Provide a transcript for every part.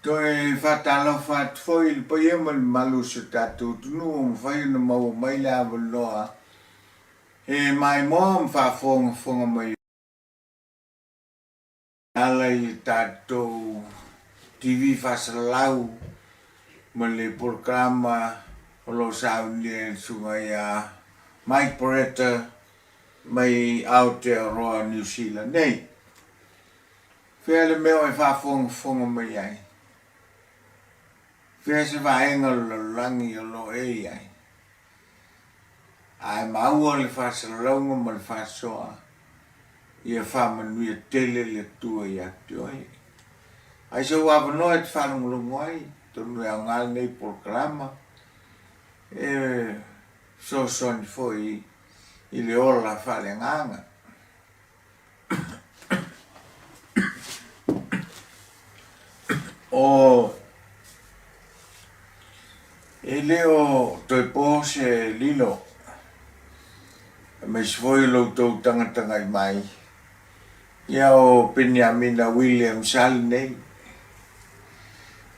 Toe faatalofa atu foi i le paia ma le mamalu o si o tatou atunuu ua mafai ona maua mai le avanoa e maimoa ma faafogafoga mai e ala i le tatou TV faasalalau ma le polokalama o lo o saunia e le Susuga ia Mike Poretta mai Aotearoa Niu Sila nei. Fea le mea o e faafogafoga mai ai? Fea se vaega o le lalolagi o lo o e i ai? Ae maua le faasalalauga ma le faasoa, ia faamanuia tele le Atua ia te oe. Ai sou avanoa e te faalogologo ai, atonu e aoga lenei polokalama, e fesoasoani foi i le ola faaleagaga. O E le o toe po se lilo, aemaise foi o lo outou tagatagai mai, ia o Peniamina Williams lava lenei,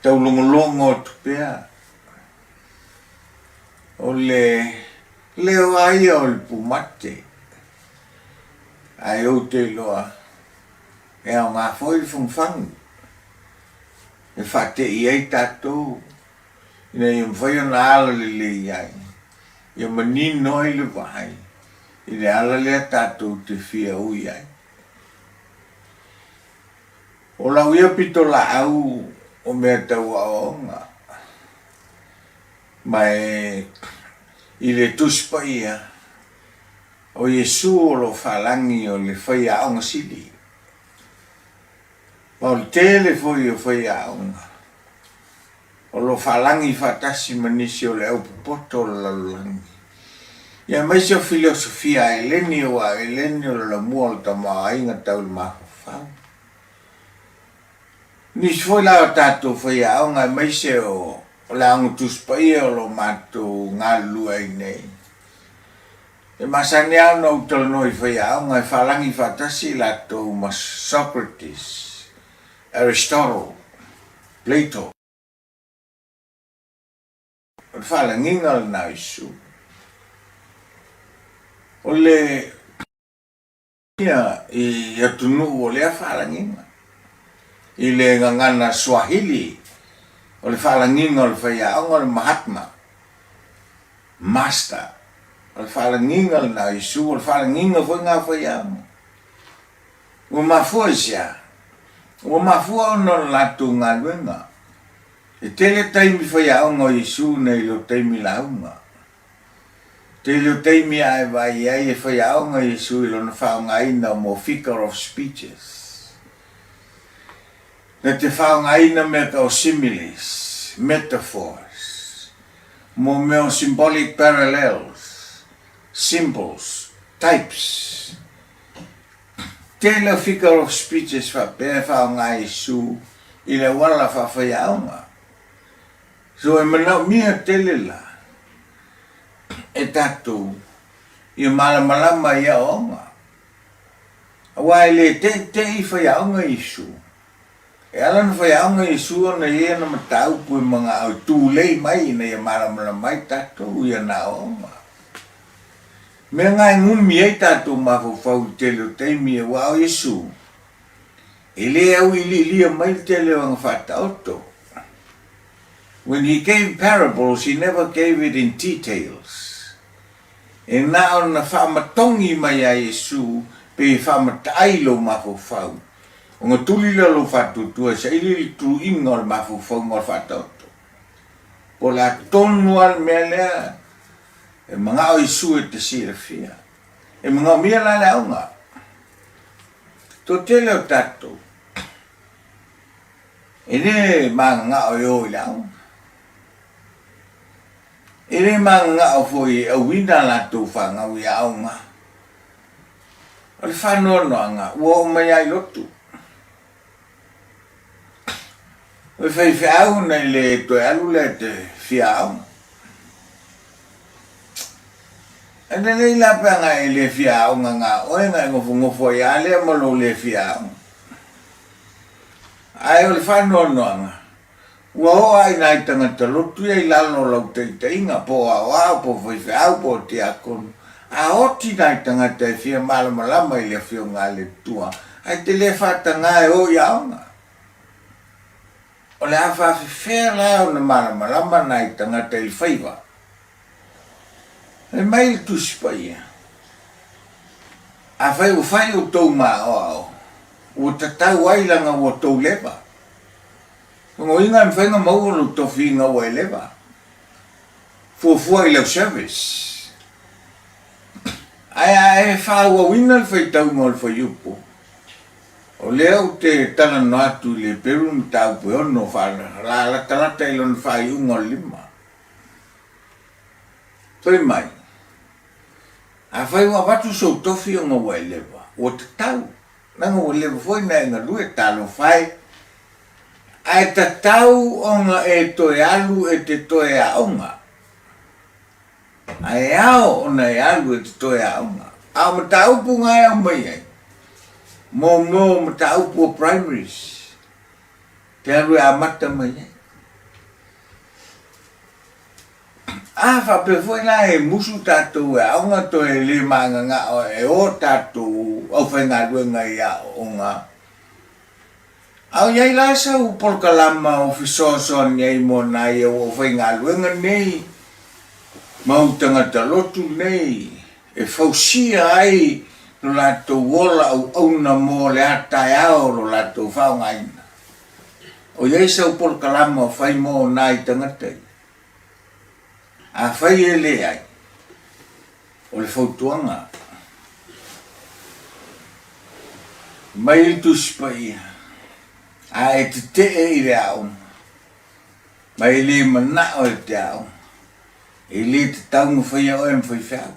taulogologo atu pea, o le leo lava ia o le pumate. Ae ou te iloa e aoga foi le fagufagu e faatei ai tatou ina ia mafai ona ala lelei ai, ia manino ai le vaai i le ala lea tatou te fia ui ai. O lau ia pitolaau o mea tau aoaoga, ma e i le Tusi Paia, O Iesu o lo o faalagi o le faiaoga sili, ma o le tele foi o faiaoga o lo o faalagi faatasi ma nisi o le au popoto o le lalolagi, ia aemaise o filosofia a Eleni, aua o Eleni o le lamua o le tamaoaiga tau le mafaufau. Nisi foi la o tatou faiaoga aemaise o le Aoga Tusi Paia o lo o matou galulue ai nei, E masani lava ona ou talanoa i faiaoga e faalagi faatasi i latou ma Socrates, Aristotle, Plato. O le faalagiga lena o Iesu. O le. Ia i atunuu o lea faalagiga. I le gagana Swahili, o le faalagiga o le faiaoga o le Mahatma, Master. O le faalagiga lena o Iesu, o le faalagiga foi lena o faiaoga. Ua mafua i se a? Ua mafua ona o le latou galuega. E tele taimi faiaoga o Iesu nei lo taimi lauga. Tele o taimi a e vaai ai e faiaoga Iesu i lona faaaogaina o mo figure of speeches. Na te faaaogaina mea tau similes, metaphors, mo mea o symbolic parallels, symbols, types. Tele o figure of speeches faapea e faaaoga e Iesu i le auala faafaiaoga. So e manaomia tele la e tatou ia malamalama i aoaoga. Aua e le teitei faiaoga Iesu. E ala ona faiaoga Iesu ona e i ai ana mataupu e magao e tulei mai ina ia malamalama ai tatou i ana aoaoga. Mea na e gumi ai tatou mafaufau i le tele o taimi aua o Iesu e le auiliilia mai le tele o ana faataoto. When he gave parables he never gave it in details. E na ona faamatogi mai a Iesu pei e faamataai lou mafaufau, ona tuli lea o lou faatuatua e saili le tuluiga o le mafaufauga o le faataoto. Po o le a tonu lava le mea lea e manao Iesu e te silafia. E manaomia la le aoga. Toatele o tatou E le magagao e o i le aoga. E le magagao foi e auina a latou fanau i aoga. O le faanoanoaga, ua oo mai lava i lotu. O le faifeau na i le toe alu lea e te fia aoga. E lelei la pe ana e le fia aoga na oe na e nofonofo ai lava lea ma lou le fia aoga. Ae o le faanoanoaga, Ua oo lava i nai tagata lotu ia i lalo o lau taitaiga, po o aoao, po o faifeau, po o tiakono, a oti nai tagata e fia malamalama i le Afioga a le Atua, ae te le faatagā e o i aoga. O le a faafefea la ona malamalama nai tagata i le faiva? Fai mai le Tusi Paia, Afai ua fai outou ma aoao, ua tatau ai leaga ua outou leva. Logoina e mafai ona maua lou tofiga ua e leva. Fuafua i lau service. Ae a e faaauauina le faitauga o le fuaiupu, o lea ou te talanoa atu i le Heperu mataupu e ono faalalatalata i lona faaiuga o le lima. Fai mai, Afai ua avatu sou tofi ona ua e leva, ua tatau, leaga ua leva foi ona e galue, talofa e, ae tatau ona e toe alu e te toe aoga. Ae ao ona e alu e te toe aoga. A o mataupu na e aumai ai, mo mataupu o primaries, te alu e amata mai ai. A faapea foi la e musu tatou e aoga toe le magagao e o tatou aufaigaluega i aoaoga, a o i ai la sau polokalama o fesoasoani ai mo nai au aufaigaluega nei ma ou tagata lotu nei e fausia ai lo latou ola auauna mo le a taeao lo latou faaaogaina? O i ai sau polokalama o fai mo nai tagata ia? Afai e leai, o le fautuaga mai le Tusi Paia, a e tetee i le aoga, ma e le manao e te aoga, e le tatau ona faia oe ma faifeau.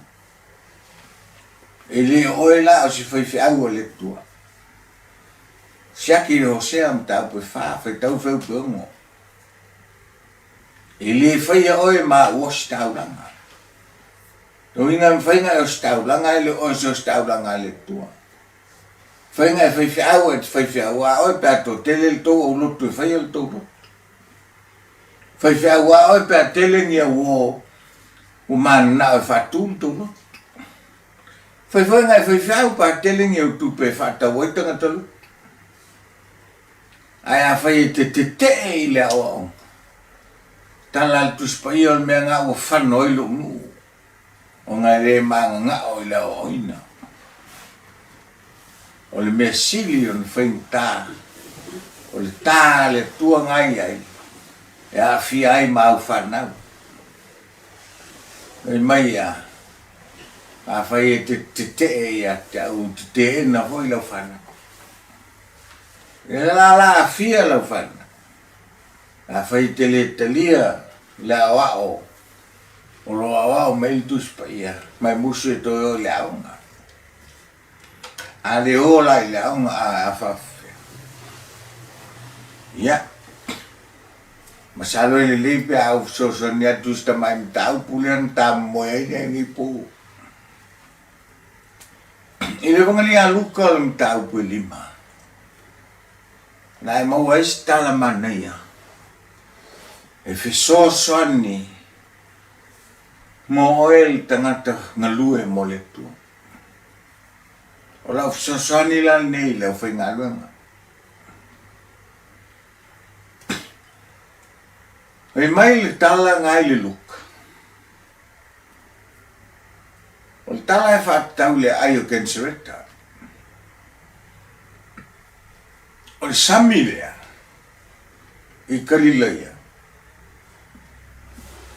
E le o oe la o se faifeau a le Atua. Siaki le Hosea mataupu e fa, faitau feupe ono. E le faia oe ma au ositaulaga. Lona uiga e mafai ona e ositaulaga ae le o oe o se ositaulaga a le Atua. Mafai ona e faifeau ae te faifeau a oe pe a toatele le tou aulotu e faia le tou lotu. Faifeau a oe pe a tele ni auo ua mananao e faatu le tou lotu. Mafai foi ona e faifeau pe a tele ni au tupe e faatau ai tagata lotu. Ae afai e te tetee i le aoaoga, tala a le Tusi Paia o le mea na ua fano ai lou nuu, ona e le magagao i le aoaoina. O le mea sili ona faigata, o le ta a le Atua na i ai, e aafia ai ma au fanau. Fai mai ia, afai e te tetee ia te au, ou te teena foi lau fanau. E la la aafia lau fanau. Afai e te le talia le aoao o lo o aoao mai le Tusi Paia, mai musu e toe o i le aoga. A le o la i le aoga a faafefea. Ia, masalo e lelei pe a ou fesoasoani atu i si tamai mataupu lea na tamomoe ai lenei po. I le Evangeli a Luka o le mataupu e lima, na e maua ai se tala manaia e fesoasoani mo oe le tagata galue mo le Atua. O lau fesoasoani la lenei i le aufaigaluega. Fai mai le tala na i le Luka, O le tala e faatatau i le aai o Kenesareta. O le sami lea i Kalilaia,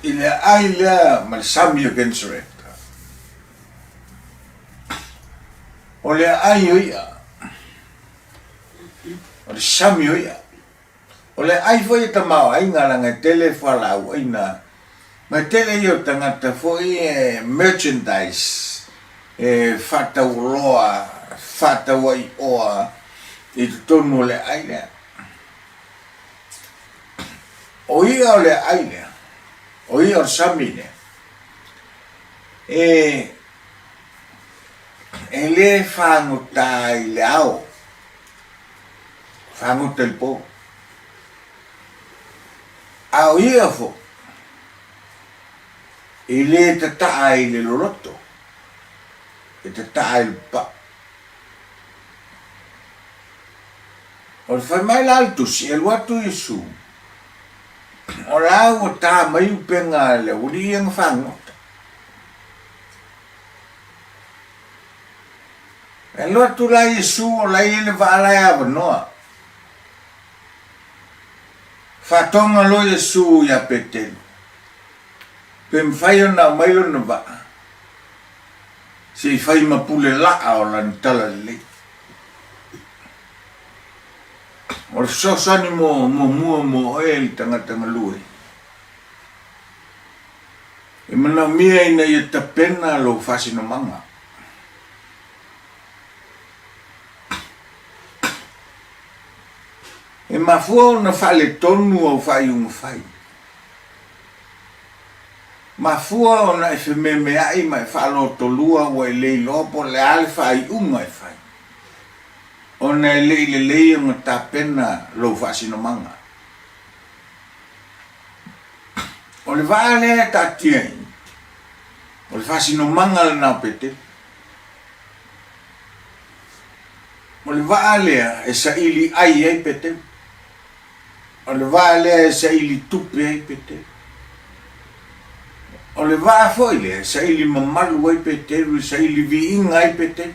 i le aai lea ma le sami o Kenesareta, o le aai o i'a, o le sami o i'a. O le ai foi e tamaoaiga leaga e tele fualaauaina ma e tele ia o tagata foi e merchandise e faatauoloa, faatauaioa i totonu o le ai lea. O ia o le ai lea, o ia o le sami lea, e e le fagota i le ao. Fagota i le po. A o ia foi, e le tataa i le loloto, e tataa i le paa. O le fai mai la a le Tusi, e alu atu Iesu, o la ua ta mai upega a le aualii ia na fagota. E alu atu la Iesu o la e i ai le vaa la e avanoa. Faatoga loa Iesu iā Petelu, pe mafai ona aumai lona vaa se i fai ma pule laa o lana talalelei. O le fesoasoani muamua mo oe le tagata galue, e manaomia ina ia tapena lou faasinomaga. E mafua ona faaletonu au faaiuga fai. Mafua ona e fememeai ma e faalotolua ua e le iloa po o le a le faaiuga e fai, ona e le i lelei ona tapena lou faasinomaga. O le vaa lea e taatia ai, o le faasinomaga lena o Petelu. O le vaa lea e saili ai ai Petelu. O le vaa lea e saili tupe ai Petelu. O le vaa foi lea e saili mamalu ai Petelu, e saili viiga ai Petelu.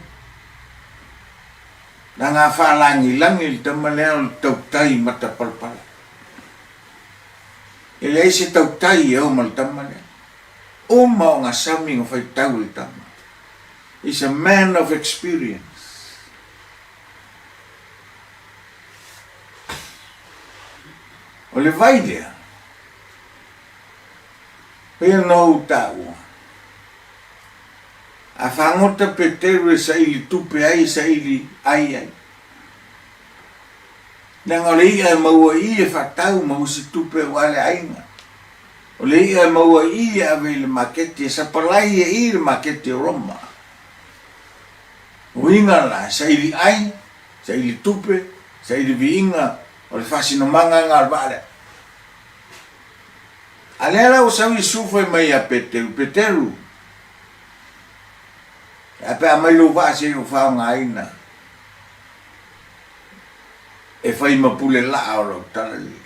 Leaga a faalagilagi le tama lea o le tautai matapalapala. E leai se tautai e o ma le tama lea. Uma o gasami na faitau e le tama. He's a man of experience. O le vai lea, pei ona ou taua, a fagota Peteru e saili tupe ai, e saili ai ai. Leaga o le i'a e maua i i e faatau ma usi tupe aua le aiga. O le i'a e maua i i e ave i le maketi, e sapalai e i le maketi o Roma. O uiga la, e saili ai, saili tupe, saili viiga, o le faasinomaga lena o le vaa lea. A lea la ua sau Iesu fai mai ia Peteru, Peteru, e a pe a aumai lou vaa se i ou faaaogaina e fai ma pule laa o lau tala lelei.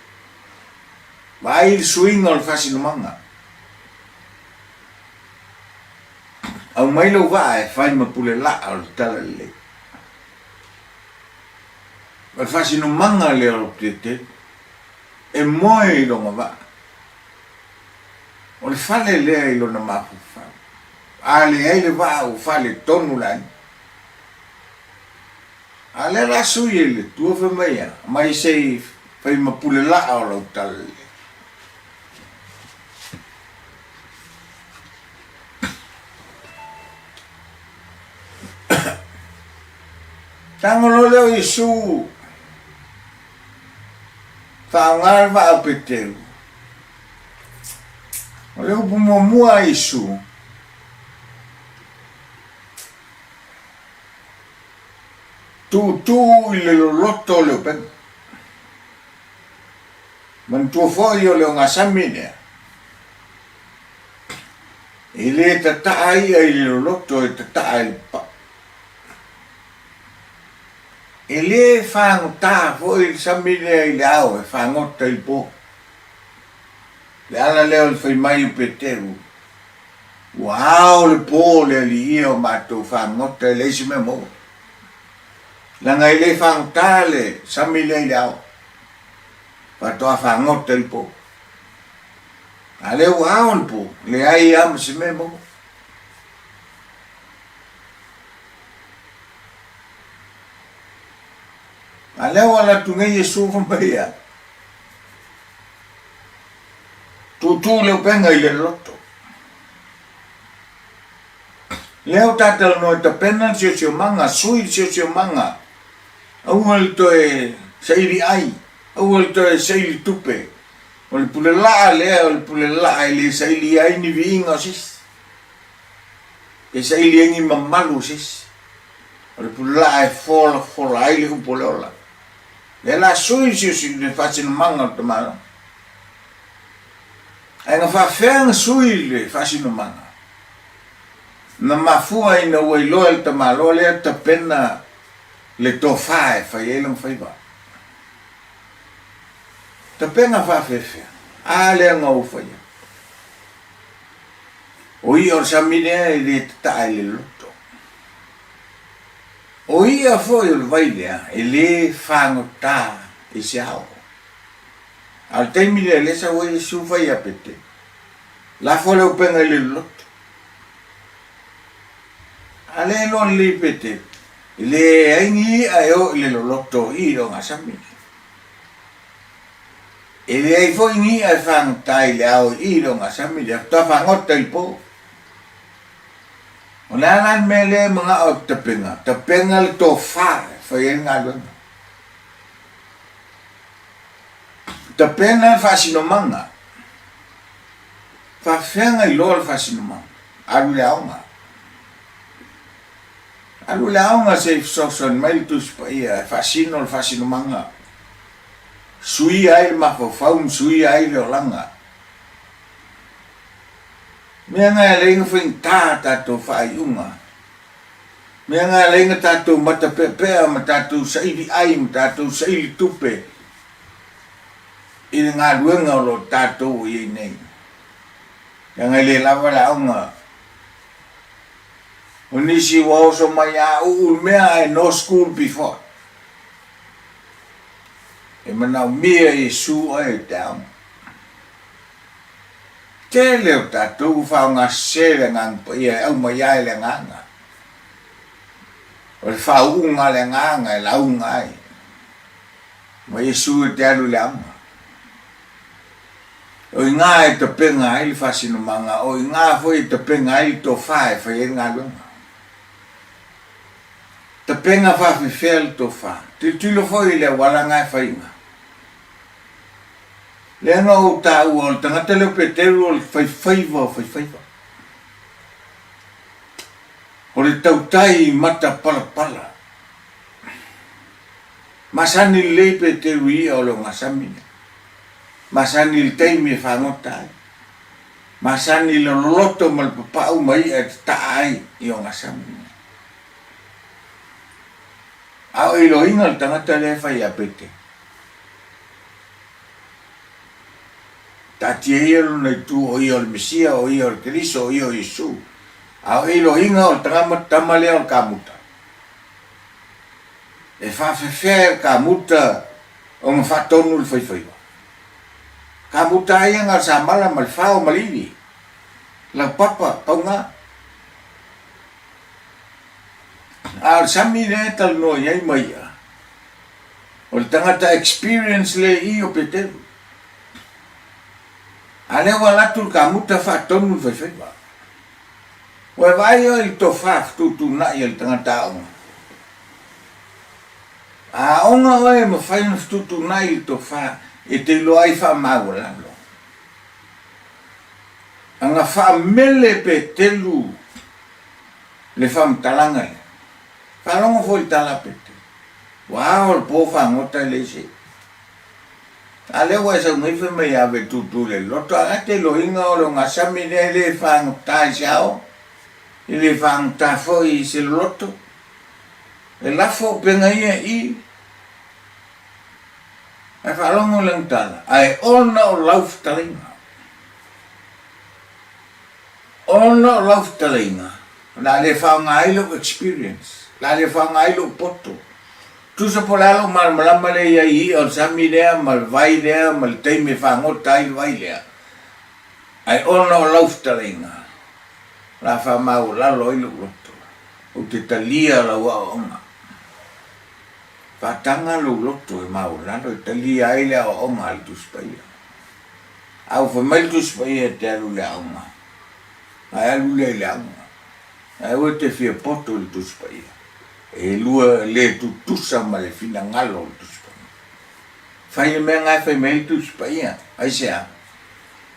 Vaai i le suiga o le faasinomaga. Aumai lou vaa e fai ma pule laa o le talalelei. O le faasinomaga lea o Peteru, e moe i lona vaa. O le fale lea i lona mafaufau. A leai le vaa ua faaletonu le aiga. A lea la sui e le Atua fai mai a, mai se i fai ma pule laa o lau talalelei. Tago loa lea o Iesu faaaoga le vaa o Peteru. O le upu muamua a Iesu, Tuutuu i le loloto o le upega. Manatua foi o le ogasami lea, e le tataa ia i le loloto e tataa i le paa. E le fagota foi le sami lea i le ao e fagota i le po. Le ala lea o le fai mai o Peteru, Ua ao le po le aliia o matou fagota e leai se mea maua. Leaga e le fagota le sami lea i le ao, faatoa fagota i le po. A lea ua ao le po, leai lava ma se mea maua. A lea ua alu atu nei Iesu fai mai ia, Tūtū le upega i le loto. Lea ua ta talanoa e tapena le siosiomaga, sui le siosiomaga, aua le toe saili ai, aua le toe saili tupe. O le pule laa lea, o le pule laa e le saili ai ni viiga o se isi, pe saili ai ni mamalu o se isi. O le pule laa e folafola ai le upu o le ola. Lea la sui le faasinomaga o le tamaloa. Ae na faafefea na sui le faasinomaga? Na mafua ina ua iloa e le tamaloa lea tapena le tofa e fai ai lona faiva. Tapena faafefea? A lea na ou faia. O ia o le sami lea e le tataa i le loto. O ia foi o le vai lea e le fagota i se ao. A o le taimi lea, lea sau ai Iesu fai ia Petelu, Lafo le upega i le loloto. A lea e iloa lelei e Petelu, e leai ni i'a e o i le loloto i i le ogasami. E leai foi ni i'a e fagota i le ao i i le ogasami lea, faatoa fagota i le po. O le a la le mea lea e manao e tapena? Tapena le tofa e fai ai le galuega. Tapena le faasinomaga. Faafefea iloa le faasinomaga? Alu i le aoga. Alu i le aoga se i fesoasoani mai le Tusi Paia e faasino le faasinomaga. Suia ai le mafaufau ma suia ai le olaga. Mea na e alai na faigata tatou faaiuga. Mea na e alai na tatou matapeapea ma tatou saili ai ma tatou saili tupe i le galuega o lo o tatou o i ai nei. Leaga e le lava le aoga. O nisi ua oso mai a uu le mea ae no school before. E manaomia Iesu oe i te aoga. Tele o tatou ua faaaoga sese le Agaga Paia e aumai ai le Agaga. O le faauuga a le Agaga e lauga ai. Ma Iesu e te alu i le aoga. O i ina e tapena ai le faasinomaga, o i ina foi e tapena ai le tofa e fai ai le galuega. Tapena faafefea le tofa. Tilotilo foi i le auala na e fai i ina. Lea na ou taua o le tagata lea o Peteru o le faifaiva o faifaiva. O le tautai matapalapala. Masani lelei Peteru i i'a o le ogasami lea. Masani i le taimi e fagota ai. Masani i le loloto ma le papau ma i'a e tata'a ai i ogasami lea. A o iloina le tagata lea e fai ia Peteru. Taatia ia lona itu o ia o le Mesia, o ia o le Keriso, o ia o Iesu. A o iloiga o le tagama tama lea o le kamuta. E faafefea e le kamuta ona faatonu le faifaiva. Kamuta lava ia na o le samala ma le fao ma le ivi, laupapa, paugā. A o le sami lea e talanoa i ai ma ia, O le tagata experience le i o Peteru. A lea ua alu atu le kamuta faatonu le faifaiva. Ua e vaai oe i le tofa fetuutuunai a le tagata aoga? A aoga oe e mafai ona fetuutuunai i le tofa e te iloa ai faamaualalo. Ana faamele Peteru le faamatalaga lea. Faalogo foi i le tala a Peteru. Ua ao le po fagota e leai se. A lea ua e sau nei fai mai ave tutu le loto a te loiga o le ogasami lea e le fagota i se ao, e le fagota foi i se loloto. E lafo upega ia i Ae faalogo i lana tala, ae ona o lau fetalaiga. Ona o lau fetalaiga, o le a le faaaoga ai lou experience, o le a le faaaoga ai lou poto. Tusa po o le a lou malamalama lea i ai i i'a o le sami lea ma le vai lea ma le taimi e fagota ai le vai lea, ae ona o lau fetalaiga, o le a faamaualalo ai lou loto. Ou te talia lau aoaoga. Faataga lou loto e maualalo e talia ai le aoaoga a le Tusi Paia. A ua fai mai le Tusi Paia e te alu i le aoga, ae alu lea i le aoga. Ae aua e te fia poto i le Tusi Paia. E lua le tutusa ma le finagalo o le Tusi Paia. Fai le mea na e fai mai ai le Tusi Paia. Aisea?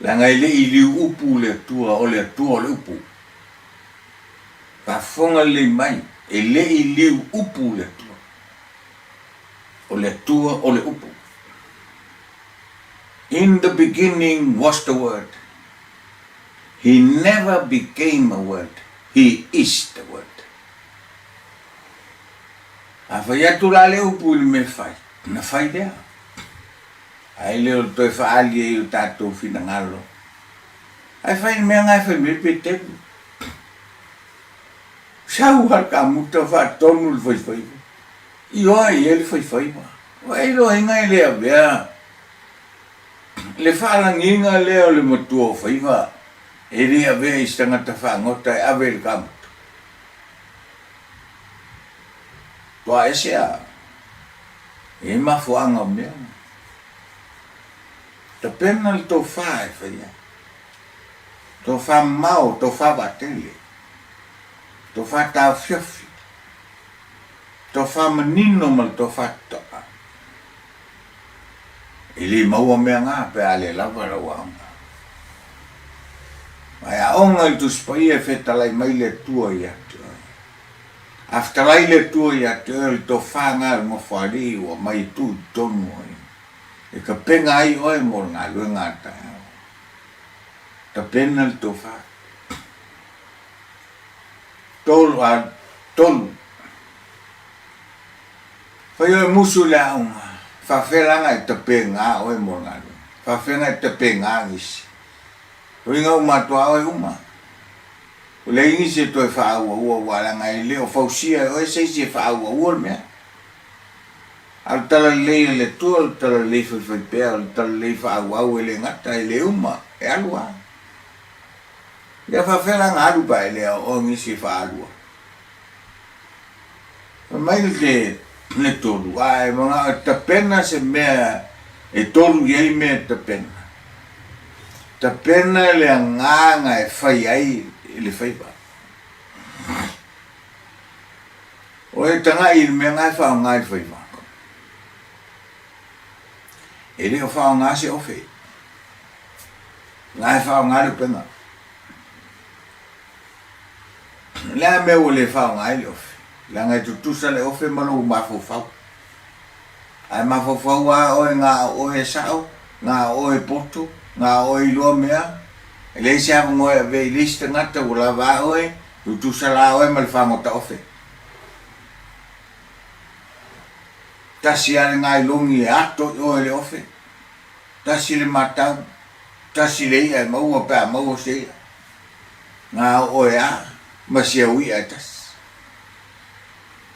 Leaga e le i liu upu le Atua, o le Atua o le upu. Faafofoga lelei mai, e le i liu upu le Atua. O le Atua o le upu. In the beginning was the word. He never became a word, he is the word. A fai atu la le upu i le mea fai, ona fai lea. Ae le o le toe faaali ai o tatou finagalo. Ae fai le mea na e fai mai Peteru. Sau lava le kamuta faatonu le faifaiva. Ioe i ai le faifaiva. Ua iloaina e le avea le faalagiga lea o le matua o faiva e le avea i se tagata fagota e ave i le kamuta. Toa ese a e i ai mafuaaga o mea na. Tapena le tofa e fai ai. Tofa mamao, tofa vaatele, tofa taofiofi, tofa manino ma le tofa totoa. E le maua mea na pe a le lava lau aoga. Ae aoga i le Tusi Paia e fetalai mai le Atua ia te oe. A fetalai le Atua ia te oe, o le tofa na o le Nofoalii ua aumai e tuu i totonu oe, e tapena ai oe mo le galuega a taeao. Tapena le tofa. Tolu, a, tolu. Fai oe musu i le aoga, faafela na e tapena oe mo le galuega. Faafela na e tapena nisi. Uiga uma atu a oe uma. Ua leai nisi e toe faaauaua aua leaga e le o fausia e oe se isi e faaauaua le mea. A o le talalelei a le Atua, o le talalelei faifaipea, o le talalelei faaauau e le gata, e le uma, e alu lava. Ia faafefea la ona alu pe a e le aoaoa nisi e faaalua? Fai mai le le tolu, a e manao e tapena se mea e tolu i ai mea e tapena. Tapena le agaga e fai ai le faiva. O e tagai i le mea na e faaaoga i le faiva. E le o faaaoga se ofe. Na e faaaoga le upega. O le a mea ua le faaaoga ai le ofe? Leaga e tutusa le ofe ma lou mafaufau. Ae mafaufau lava oe na o oe e sao, na o oe e poto, na o oe e iloa mea, e leai se avanoa e avea i le isi tagata ua lava a oe, tutusa la oe ma le fagota ofe. Tasi lava le gailogi e ato i oe le ofe, tasi le matau, tasi le i'a e maua pe a maua se i'a. Na o oe a ma si au i'a e tasi.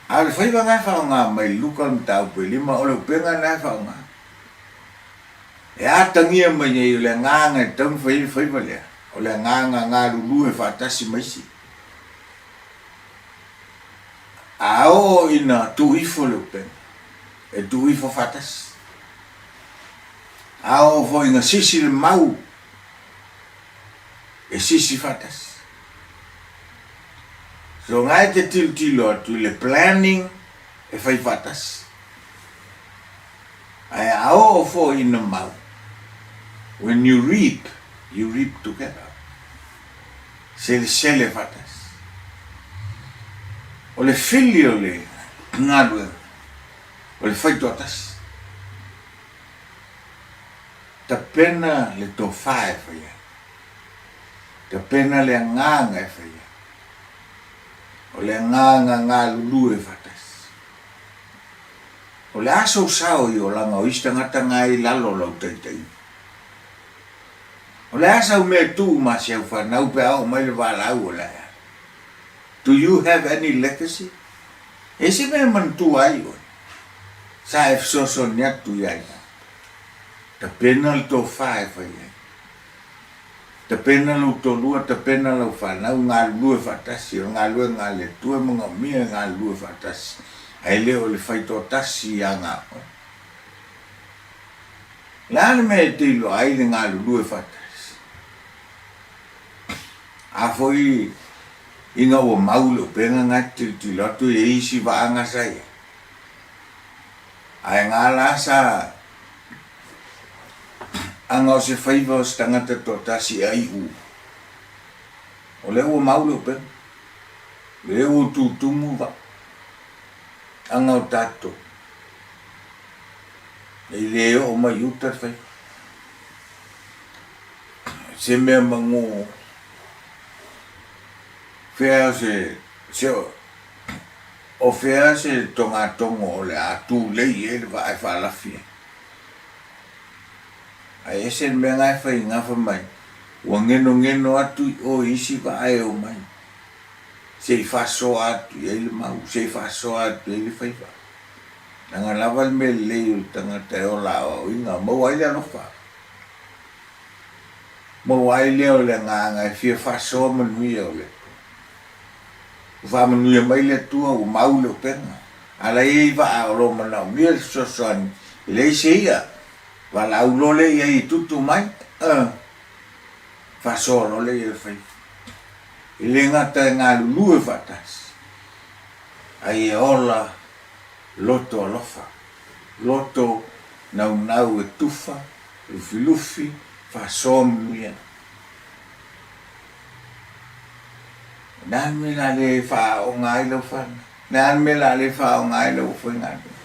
A o le faiva na e faaaoga mai i Luka le mataupu e lima, o le upega lena e faaaoga. E atagia mai ai o le agaga e tatau ona fai ai le faiva lea, o le agaga galulue faatasi ma isi. A oo ina tuu ifo le upega, e tuu ifo faatasi. A oo foi ina sisi le mau, e sisi faatasi. So nga e te tilotilo atu i le planning e fai faatasi. Ae a oo foi ina mau, when you reap, you reap together. Selesele faatasi. O le fili o le galuega, o le faitoatasi. Tapena le tofa e fai ai. Tapena le agaga e fai ai. O le agaga galulue faatasi. O le a sou sao i olaga o isi tagata nga i lalo o lau taitaiga? O le a sau mea e tuu ma si au fanau pe a oo mai le valaau o le aeae? Do you have any legacy? E se mea e manatua ai oe? Sa e fesoasoani atu ia ia. Tapena le tofa e fai ai. Tapena lou toalua, tapena lau fanau, galulue faatasi, o le galuega a le Atua e manaomia e galulue faatasi, ae le o le fai toatasi ia ga oe. O le a le mea e te iloa ai le galulue faatasi? A foi ina ua mau le upega na e te tilotilo atu e i ai isi vaaga sa i ai. Ae nga la sa Aga o se faiva o se tagata toatasi e aiʻu, o lea ua mau le upega, lea ua tutumu vaa. Aga o tatou, e le oo mai i uta le faiva. Se mea magō. Fea se, se, o fea se togatogo o le a tulei ai le vaa e faalafi ai? Ae ese le mea na e fai gafa mai, ua genogeno atu i o i isi vaa e omai, se i faasoa atu i ai le mau, se i faasoa atu i ai le faiva. Leaga lava le mea lelei o le tagata e ola aoaoina, maua ai le alofa. Maua ai lea o le agaga e fia faasoa manuia o le Atua. Ua faamanuia mai le Atua, ua mau le upega. A la e i ai vaa o lo o manaomia le fesoasoani, e leai se ia, valaau loa lea i ai e tutu mai, uh, faasoa loa lea i ai le faiva. E le gata e galulue faatasi, ae e ola loto alofa, loto naunau e tufa, lufilufi, faasoa manuia. O le a le mea o le a le faaaoga ai lau fanau? O le a le mea o le a le faaaoga ai lau aufaigaluega?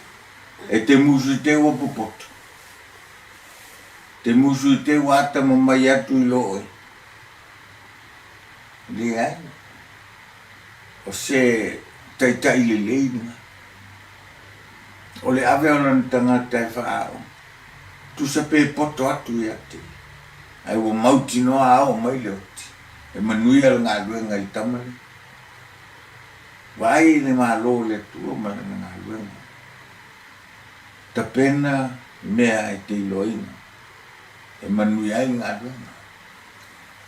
E te musu i te ua popoto. Te musu i te ua atamamai atu i lo oe. Leai. O se taitai lelei lena. O le ave o lana tagata e faaao, tusa pe poto atu ia te ia, ae ua mautinoa a oo mai le oti, e manuia le galuega i le tama lea. Vaai i le Malo o le Atua ma lana galuega. Tapena mea e te iloaina e manuia ai le galuega.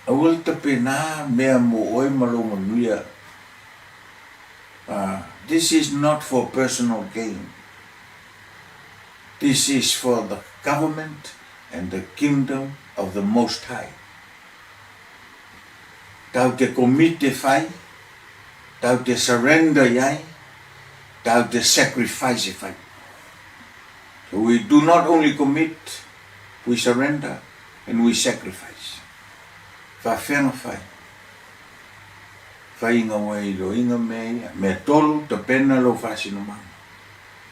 Aua le tapena mea mo oe ma lou manuia. This is not for personal gain. This is for the government and the kingdom of the Most High. Tau te commit e whai, tau te surrender i ai, tau te sacrifice e whai. So we do not only commit, we surrender and we sacrifice. Whawhea na whai. Whai inga ua iloina mea ia. Mea tolu, tapena lou faasinomaga.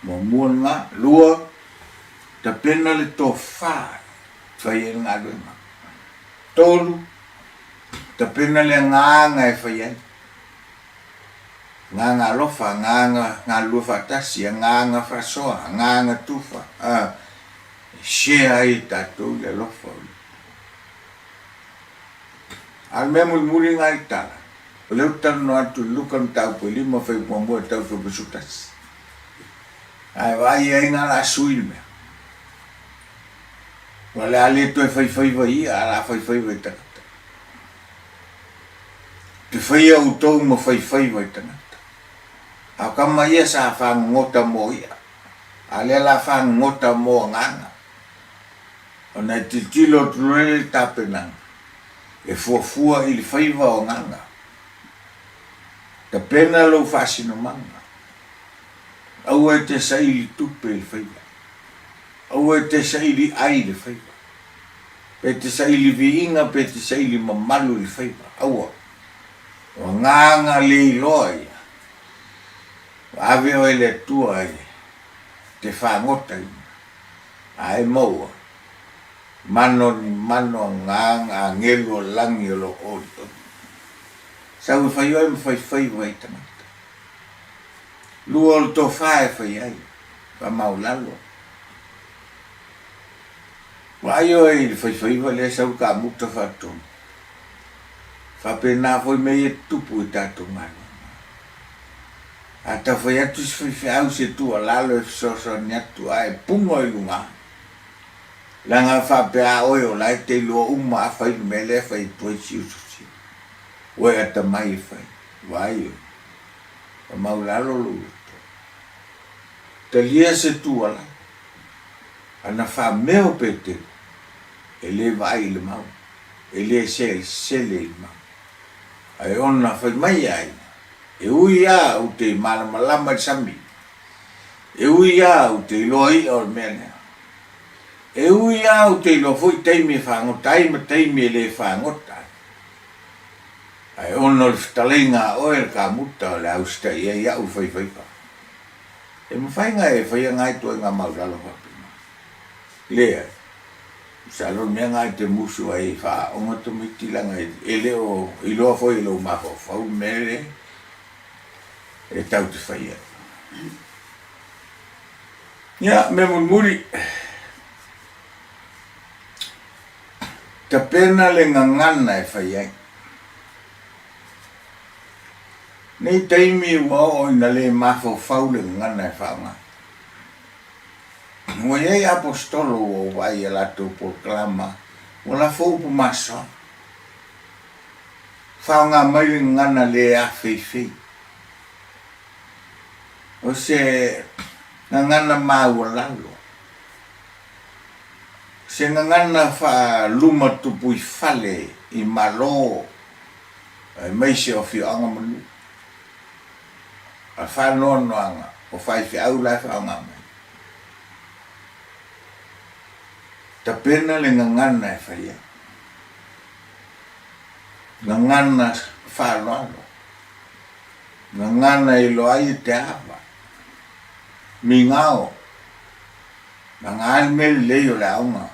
Muamua lena. Lua, tapena le tofa e fai ai le galuega. Tolu, tapena le agaga e fai ai. Agaga alofa, agaga galulue faatasi, agaga faasoa, agaga tufa, a, e share ai e tatou le alofa o le A o le mea mulimuli lena i le tala, o lea ou te talanoa atu i Luka mataupu e lima fai muamua e tau 11. Ae vaai ai na la sui le mea. Ua le a le toe faifaiva i ia, a la faifaiva i tagata. Te faia outou ma faifaiva i tagata. A o kama ia sa fagogota mo ia, a lea la fagogota mo agaga. Ona e tilotilo atu loa le tapenaga, e fuafua i le faiva o agaga. Tapena lou faasinomaga. Aua e te saili tupe i le faiva. Aua e te saili ai i le faiva. Pe te saili viiga pe te saili mamalu i le faiva. Aua. O agaga le iloa ia. Ua ave oe e le Atua e te fagota ina. A e maua, mano ni mano agaga agelu o lagi o lo olioli. Sau e fai oe ma faifaiva i tagata. Lua o le tofa e fai ai, faamaulalo. Vaai oe i le faifaiva lea sau kamuta faatonu. Faapena foi mea ia tutupu i tatou galuega. A tau fai atu se faifeau se tuualalo e fesoasoani atu ae puga i luga, leaga e faapea a oe o la e te iloa uma a fai le mea lea e fai atu ai si uso sia. Ua e atamai e fai. Vaai oe. Ua maulalo lou loto. Talia se tuualalo. Ana faamea o Petelo, e le vaai i le mau, e le selesele i le mau. Ae ona fai mai a ia, E ui a ou te malamalama i le sami. E ui a ou te iloa i'a o le mea lea. E ui a ou te iloa foi taimi e fagota ai ma taimi e le fagota ai. Ae ona o le fetalaiga a oe le kamuta o le a usita'i ai a'u le faifaiva. E mafai na e faia na ituaiga maulalo faapena? Leai. Masalo o le mea lena e te musu ai e faaaoga tamaiti leaga e le o iloa foi e lou mafaufau le mea lea e tau te faia. Ia, mea mulimuli, tapena le gagana e fai ai. Nei taimi ua oo ina le mafaufau le gagana e faaaoga. Ua i ai Aposetolo ua ou vaai i a latou polokalama, ua lafo upu masoa. Faaaoga mai le gagana le afeifei. O se gagana maualalo. Se gagana faaluma tupuifale i Malo aemaise o afioaga ma nuu. A faanoanoaga, o faifeau la e faaaoga mai. Tapena le gagana e fai ai. Gagana faaaloalo. Gagana e iloa ai e te ava. Migao. Gagana le mea lelei o le aoga.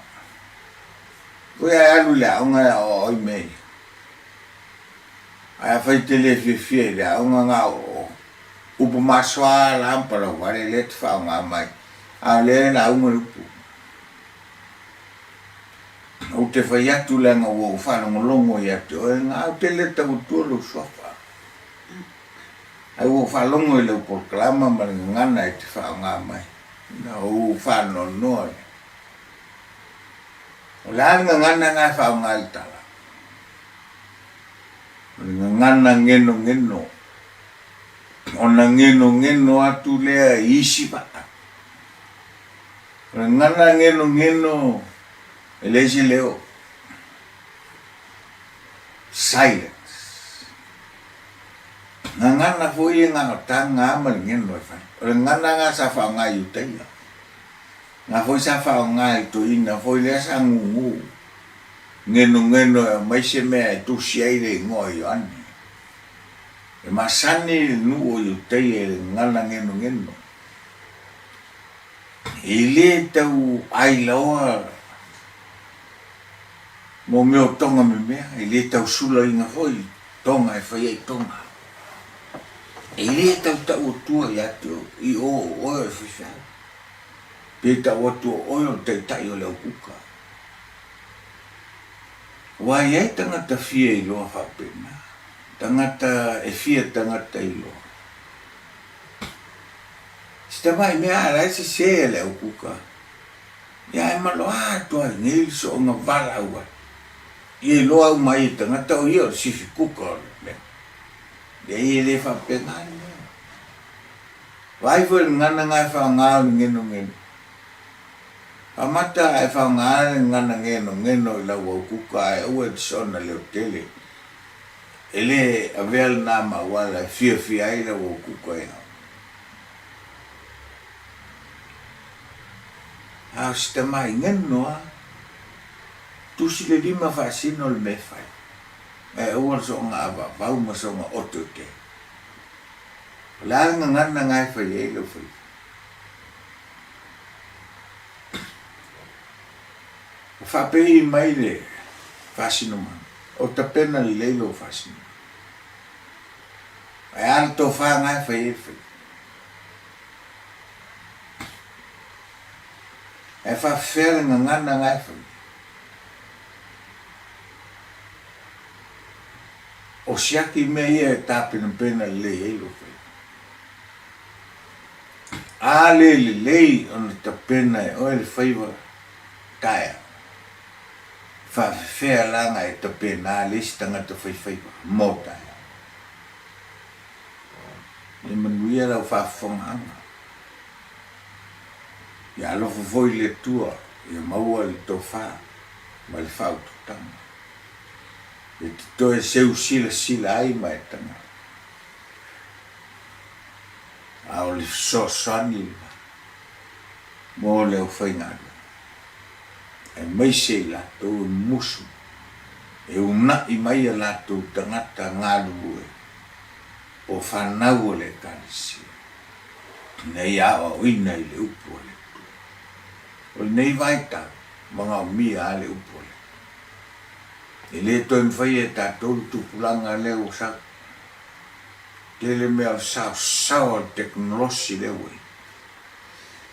Foi ae alu i le aoga e aoao ai mea ia. Ae afai e te le fiafia i le aoga na o upu masoa la ma palauvale lea e te faaaoga mai, a o lea e lauga le upu. Ou te fai atu leaga ua ou faalogologo ia te oe, na ou te le tau atua lou suafa. Ae ua ou faalogo i lau polokalama ma le gagana e te faaaoga mai, na ou faanoanoa lea. O le a le gagana na e faaaoga i le tala? O le gagana genogeno, ona genogeno atu lea i isi vaa. O le gagana genogeno e leai se leo, silence. Gagana foi e gaotaga ma le geno e fai. O le gagana lena sa faaaoga i Iutaia. Na foi sa faaaoga i toeaina foi lea sa gugu Genogeno e aumai se mea e tusi ai le igoa o Ioane. E masani le nuu o Iutaia i le gagana genogeno. E le tau ailaoa mo mea o toga memea, e le tau sulaina foi toga e fai ai toga. E le tau tau atua ia te oe, i o o oe o le faifeau, pe tau atu o oe o le taitai o le aukuka. Aua e i ai tagata fia iloa faapena, tagata e fia tagata iloa. Si tamai mea a la e sese a le aukuka, ia ae maloa atu lava i nei le soonga valaau atu. Ia iloa uma ai e tagata o ia o le sifi kuka o le mea. Leai e le faapena le mea. Vaai foi i le gagana na e faaaoga o le genogeno. Amata ae faaaoga le gagana genogeno i lau aukuka ae aua e te soona leotele. E le avea lena ma auala e fiafia ai lau aukuka ia oe. A o si tamai geno a, tusi le lima faasino le mea e fai, ae aua le soona avaavau ma soona oteote. O le a le gagana na e fai ai lau faiva? Ua faapei mai le faasinomaga, O tapena lelei lou faasinomaga. Ae a le tofa na e fai ai le faiva? Ae faafefea le gagana na e fai ai? O siaki mea ia e tapenapena lelei ai lou faiva. A le lelei ona tapena e oe le faiva taeao, e faafefea la na e tapena le isi tagata fai faiva mo taeao? Ia manuia lau faafofogaaga. Ia alofa foi le Atua ia maua le tofa ma le faaututaga e te toe seu silasila ai ma e tagata. A o le fesoasoani lena mo le aufaigaluega, aemaise i latou e musu e uunai mai a latou tagata galulue po o fanau a le Ekalesia ina ia aoaoina i le upu a le Atua. O lenei vaitau. Manaomia lava le upu lea. E le toe mafai e tatou le tupulaga lea ua sau. Tele mea o le saosao a le tekonolosi lea ua i ai.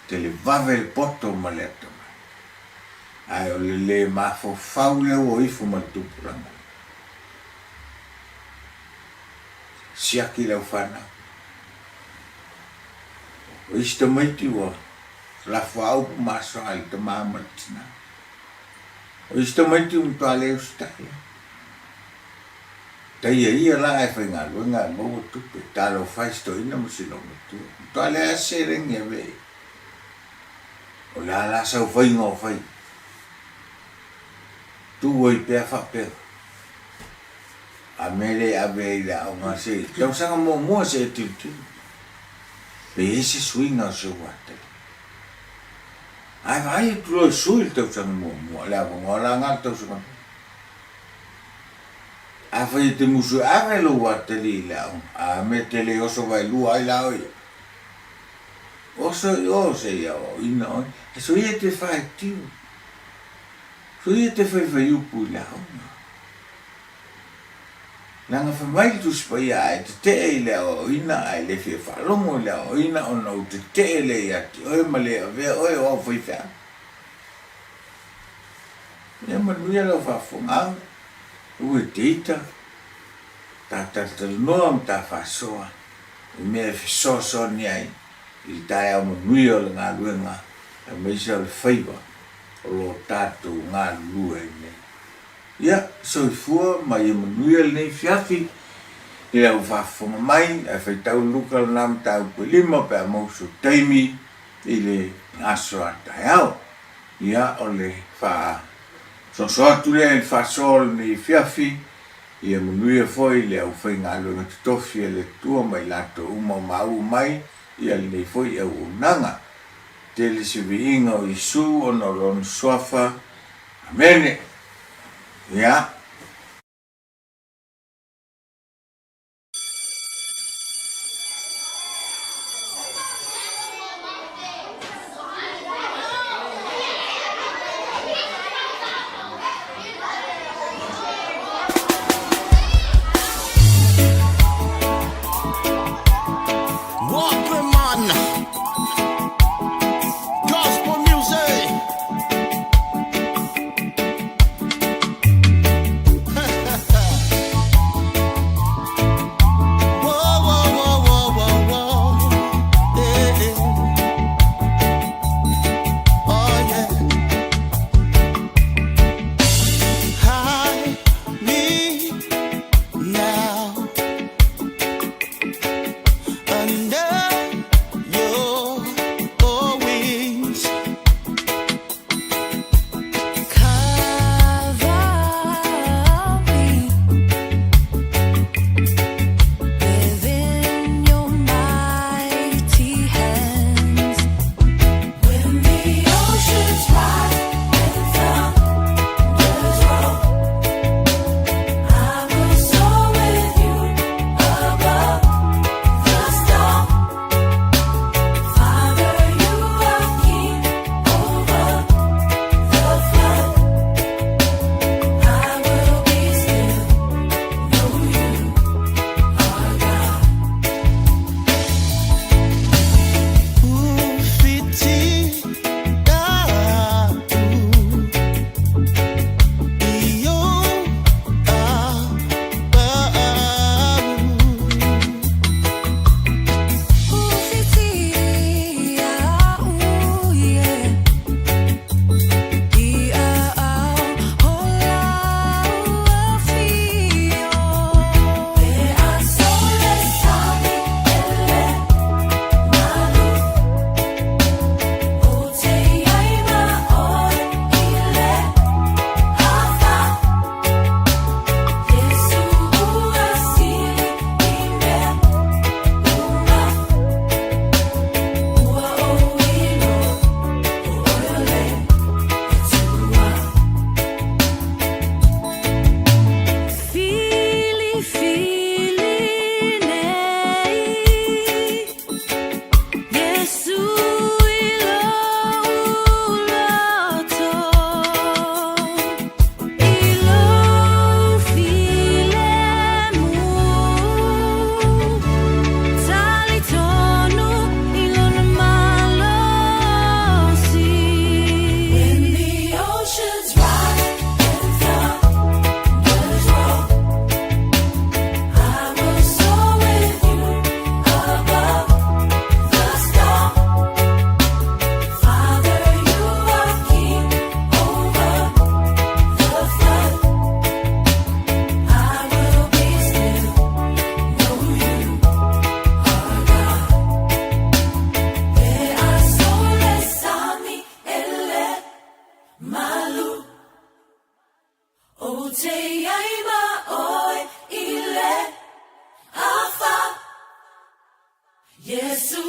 Televave le poto ma le atamai. Ae o le le mafaufau lea ua ifo ma le tupulaga lea. Siaki lau fanau. O isi tamaiti ua lafo lava upu masoa i le tama ma le tina. O isi tamaiti ua matua le usitai lava. Taia ia la ae faigaluega ae maua tupe, talofa e si toeaina ma si loomatua. Matua leai lava se seleni e ave i ai. O le a la sau faiga o fai? Tuu ai pea faapea. A mea lea e ave ai i le aoga se i tausaga muamua se e tilotilo pe i ai se suiga o si ou atele. Ae vaai atu loa e sui le tausaga muamua, le avanoa la lena le tausaga lua. Afai e te musu e ave lou atele i le aoga, a mea e te le oso vaelua ai la oe ia. Oso i o se i aoaoina oe, ae soia e te faitio, soia e te faifaiupu i le aoga. Leaga fai mai le Tusi Paia, A e tetee i le aoaoina, a e le fia faalogo i le aoaoina, ona ou tetee lea ia te oe ma le avea oe o au faifeau. Ia manuia lau faafofogaaga, aua e te ita, ta talatalanoa ma ta faasoa i mea e fesoasoani ai i le taeao manuia o le galuega aemaise o le faiva o lo tatou galulue ai nei. Ia, soifua ma ia manuia lenei afiafi i lau faafofoga mai, ae faitau le Luka lena mataupu e lima pe a maua sou taimi i le aso a taeao. Ia, o le faasoasoa atu lea i le faasoa o lenei afiafi, ia manuia foi le aufaigaluega totofi a le Atua ma i latou uma o maua mai ia lenei foi auaunaga. Tele se viiga o Iesu ona o Lona Suafa. Amene. Ia.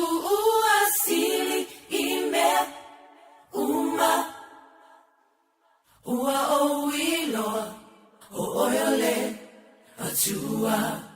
Ua sili i mea uma. Ua ou iloa, ʻo ʻoe o le Atua.